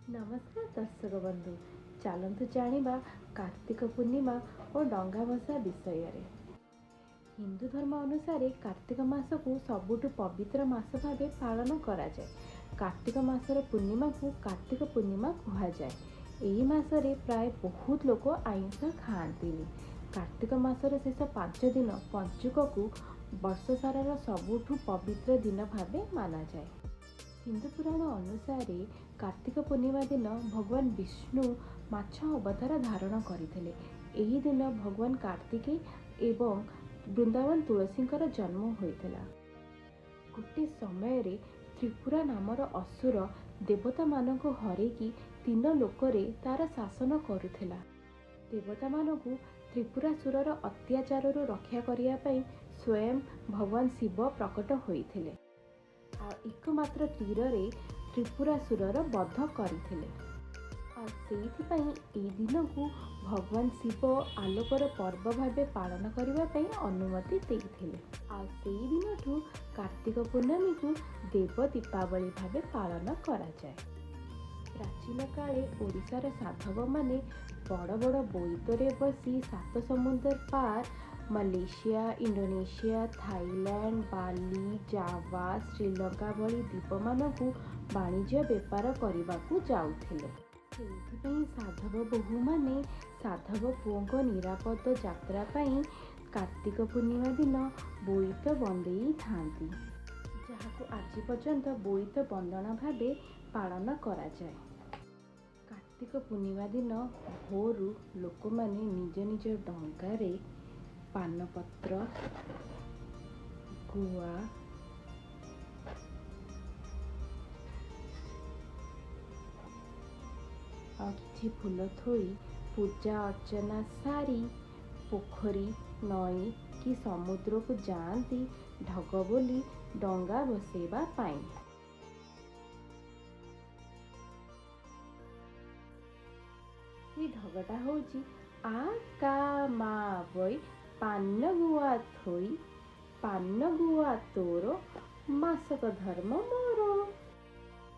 ନମସ୍କାର ଦର୍ଶକ ବନ୍ଧୁ, ଚାଲନ୍ତୁ ଜାଣିବା କାର୍ତ୍ତିକ ପୂର୍ଣ୍ଣିମା ଓ ଡଙ୍ଗା ଭସା ବିଷୟରେ। ହିନ୍ଦୁ ଧର୍ମ ଅନୁସାରେ କାର୍ତ୍ତିକ ମାସକୁ ସବୁଠୁ ପବିତ୍ର ମାସ ଭାବେ ପାଳନ କରାଯାଏ। କାର୍ତ୍ତିକ ମାସର ପୂର୍ଣ୍ଣିମାକୁ କାର୍ତ୍ତିକ ପୂର୍ଣ୍ଣିମା କୁହାଯାଏ। ଏହି ମାସରେ ପ୍ରାୟ ବହୁତ ଲୋକ ଆଇଁଷ ଖାଆନ୍ତିନି। କାର୍ତ୍ତିକ ମାସର ଶେଷ 5 ଦିନ ପଞ୍ଚୁକକୁ ବର୍ଷସାରାର ସବୁଠୁ ପବିତ୍ର ଦିନ ଭାବେ ମାନାଯାଏ। ହିନ୍ଦୁ ପୁରାଣ ଅନୁସାରେ କାର୍ତ୍ତିକ ପୂର୍ଣ୍ଣିମା ଦିନ ଭଗବାନ ବିଷ୍ଣୁ ମାଛ ଅବତାର ଧାରଣ କରିଥିଲେ। ଏହି ଦିନ ଭଗବାନ କାର୍ତ୍ତିକେୟ ଏବଂ ବୃନ୍ଦାବନ ତୁଳସୀଙ୍କର ଜନ୍ମ ହୋଇଥିଲା। ଗୋଟେ ସମୟରେ ତ୍ରିପୁରା ନାମର ଅସୁର ଦେବତାମାନଙ୍କୁ ହରେଇକି ତିନ ଲୋକରେ ତାର ଶାସନ କରୁଥିଲା। ଦେବତାମାନଙ୍କୁ ତ୍ରିପୁରାସୁରର ଅତ୍ୟାଚାରରୁ ରକ୍ଷା କରିବା ପାଇଁ ସ୍ୱୟଂ ଭଗବାନ ଶିବ ପ୍ରକଟ ହୋଇଥିଲେ ଆଉ ଏକମାତ୍ର ତୀରରେ ତ୍ରିପୁରାସୁରର ବଧ କରିଥିଲେ। ଆଉ ସେଇଥିପାଇଁ ଏହି ଦିନକୁ ଭଗବାନ ଶିବ ଆଲୋକର ପର୍ବ ଭାବେ ପାଳନ କରିବା ପାଇଁ ଅନୁମତି ଦେଇଥିଲେ। ଆଉ ସେଇ ଦିନଠୁ କାର୍ତ୍ତିକ ପୂର୍ଣ୍ଣମୀକୁ ଦେବ ଦୀପାବଳି ଭାବେ ପାଳନ କରାଯାଏ। ପ୍ରାଚୀନ କାଳେ ଓଡ଼ିଶାର ସାଧବମାନେ ବଡ଼ ବଡ଼ ବୋଇତରେ ବସି ସାତ ସମୁଦ୍ର ପାର ମାଲେସିଆ, ଇଣ୍ଡୋନେସିଆ, ଥାଇଲାଣ୍ଡ, ବାଲି, ଜାଭା, ଶ୍ରୀଲଙ୍କା ଭଳି ଦ୍ୱୀପମାନଙ୍କୁ ବାଣିଜ୍ୟ ବେପାର କରିବାକୁ ଯାଉଥିଲେ। ସେଇଥିପାଇଁ ସାଧବ ବୋହୂମାନେ ସାଧବ ପୁଅଙ୍କ ନିରାପଦ ଯାତ୍ରା ପାଇଁ କାର୍ତ୍ତିକ ପୂର୍ଣ୍ଣିମା ଦିନ ବୋଇତ ବନ୍ଦେଇଥାନ୍ତି, ଯାହାକୁ ଆଜି ପର୍ଯ୍ୟନ୍ତ ବୋଇତ ବନ୍ଦାଣ ଭାବେ ପାଳନ କରାଯାଏ। କାର୍ତ୍ତିକ ପୂର୍ଣ୍ଣିମା ଦିନ ଭୋରରୁ ଲୋକମାନେ ନିଜ ନିଜ ଡଙ୍ଗାରେ ପାନପତ୍ର, ଗୁଆ ଆଉ କିଛି ଫୁଲ ଥୋଇ ପୂଜା ଅର୍ଚ୍ଚନା ସାରି ପୋଖରୀ, ନଈ କି ସମୁଦ୍ରକୁ ଯାଆନ୍ତି ଢଗ ବୋଲି ଡଙ୍ଗା ଭସେଇବା ପାଇଁ। ସେଇ ଢଗଟା ହେଉଛି, ଆ କା ମା ବଇ ପାନ ଗୁଆ ଥୋଇ, ପାନ ଗୁଆ ତୋର, ମାସକ ଧର୍ମ ମୋର।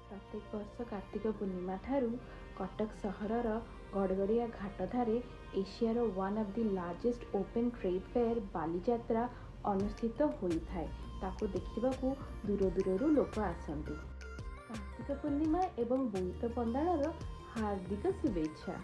ପ୍ରତ୍ୟେକ ବର୍ଷ କାର୍ତ୍ତିକ ପୂର୍ଣ୍ଣିମା ଠାରୁ କଟକ ସହରର ଗଡ଼ଗଡ଼ିଆ ଘାଟଠାରେ ଏସିଆର one of the largest open trade fair Baliyatra ଅନୁଷ୍ଠିତ ହୋଇଥାଏ। ତାକୁ ଦେଖିବାକୁ ଦୂର ଦୂରରୁ ଲୋକ ଆସନ୍ତି। କାର୍ତ୍ତିକ ପୂର୍ଣ୍ଣିମା ଏବଂ ବୋଇତ ବନ୍ଦାଣର ହାର୍ଦ୍ଦିକ ଶୁଭେଚ୍ଛା।